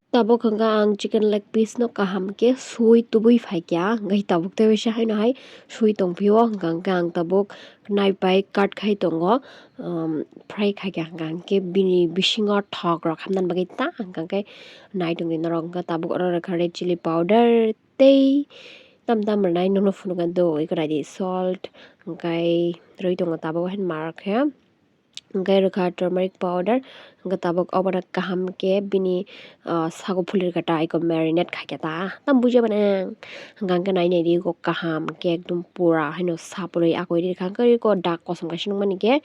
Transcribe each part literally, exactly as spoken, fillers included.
Tabuk hwnkha ang chicken leg piece no kaham khe sui tubui phaikha, hwnkhe tabuk tei waisa haino hai sui tongphio, hwnkha hwnkhe ang tabuk knife bai cut khai tongo, um, fry khaikha, hwnkha hwnkhe bini bisingo thok rok hamnani bagwi ta, hwnkha hwnkhe nai tongdi norok, hwnkha tabuk oro rwkha red chili powder tei tam tam rwnai, nono phunukha do oi kwnaidi salt, hwnkhe rwi tongo tabuk haino marok khe. Hwnkhe rwkha turmeric powder, hwnkhe tabuk obono kaham khe bini, ah, sago phulirwkha ta, eko marinate khaikha ta, tam bujiya mano ang. Hwnkha hwnkhe nai naidi eko kaham khe ekdom pura haino sapului akwui rikha, hwnkhe eko dak kosom kaisa nukmani khe,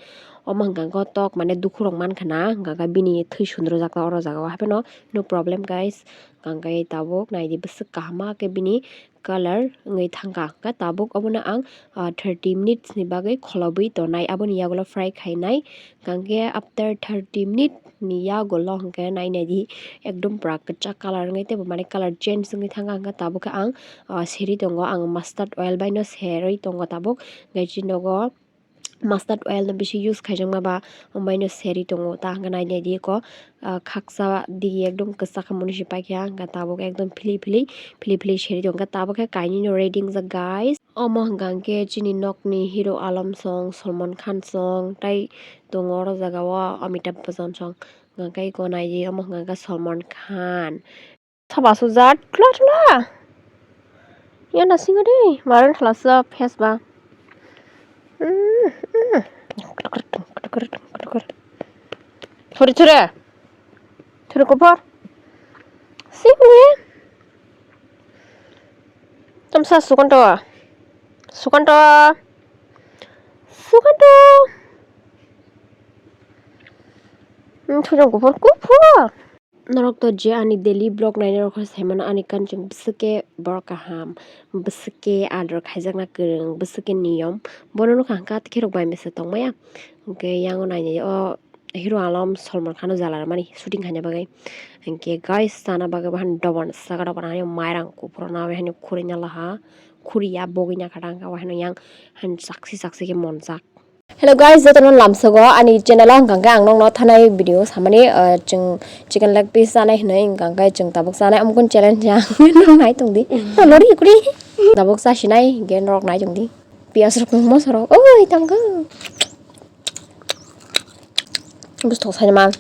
omo hwnkha hwnkhe tok mane dukhurok mankha na, hwnkha hwnkhe bini thwi sundrujak ta oro jagao, hapheno no problem guys. Hwnkha hwnkhe tabuk naidi bwswk kaham ma khe bini colour wngwi thangkha. Hwnkhe tabuk obono ang, ah, thirty minutes ni bagwi kholobwi tonai, aboni yagulo fry khainai. Hwnkhe after thirty minute ni yagulo hwnkhe nai naidi ekdom pura kwchak colour wngwi teibo mane colour change wngwi thangkha. Hwnkhe tabuk khe ang, ah, serwi tongo, ang mustard oil bai no serwi tongo tabuk. Hwnkhe chini nogo mustard oil no bisi use khaijakma ba, omo bai no serwi tongo. Ta hwnkhe nai naidi eko, ah, khaksa digi ekdom kwchak khe mwnwi se paikha, hwnkhe tabuk ekdom philip philip philip philip serwi tongkha. Tabuk khe kainwi no ready wngjak guys. Omo hwnkha hwnkhe chini nokni hero Alam song, Salman Khan song, tai tongo oro jagao Amitabh Bachchan song. Hwnkha hwnkhe eko naidi omo hwnkha hwnkhe Salman Khan. Saba sujak tla tla. Yan nasingo de, maran thalasa face ba. Mm, mm. Thori thore. Thori kopor. Sini. Tamsa Sukanto. Sukanto. Sukanto. Hmm, thori kopor kopor. Norok to je ani daily vlog nainai rok khe saimano ani kanchwng bwswk khe borok kaham, bwswk khe ador khaijakna kwrwng, bwswk khe niyom. Bono nukha hwnkha tei khe rok bai mesa tongmaya. Hwnkhe yango nainai o Hero Alam Salman Khan o jala rwmani shooting khaina bagwi. Hwnkhe guys chana bagwi bo hani doban saka doban hani mairang kuphur rwna bai hani khurina laha, khuriya bogina kha ta hwnkhe o haino yang hani chakse chakse khe monjak. Hello guys, jotono lamsogo ani channel o hwnkha hwnkhe ang nokno thanai video samani, ah, chwng chicken leg piece chanai hwnwi hwnkha hwnkhe chwng tabuk chanai amukun challenge ya. Nai tongdi. To lori kuri. Tabuk chasinai hwnkhe norok nai tongdi. Piyaj rok moso rok. Oi tangkha. Bwstok saimang.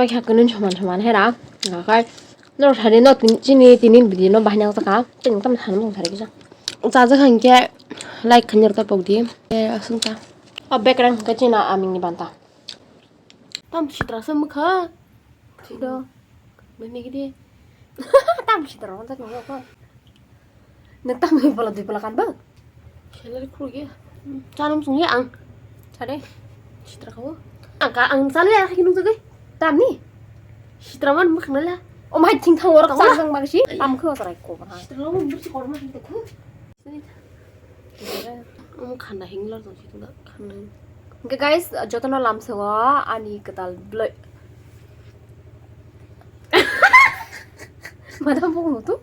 Bai kha kwnwi soman soman hera. Nakhai norok sari no tin, chini tini video no bahai nang taka. Tini tam than mung sari kisa. Chajakha hinkhe like khainwi rwkha pokdi. Eh, aswng ta. O bekreng hinkhe chini amingni banta. Tam sitra se mukha. Sida. Nini gidi. Tam sitra wanta kaya ko. Nang tam dui pala dui pala kan ba? Salary khuru ya. Chanum sung ya ang. Sade. Sitra kau. Ang ka ang salary ya kinu tuh. Tam ni. Sitra man mukha nala. O mai thing thang orang sang sang bang si. Tam kau sarai ko ba. Sitra lo mun bersi korma sing tuh. Omo khanda hinglar tong si tong khanda. Hingke guys, jotono lamsao ani kwtal bloi. Madam buku mutu.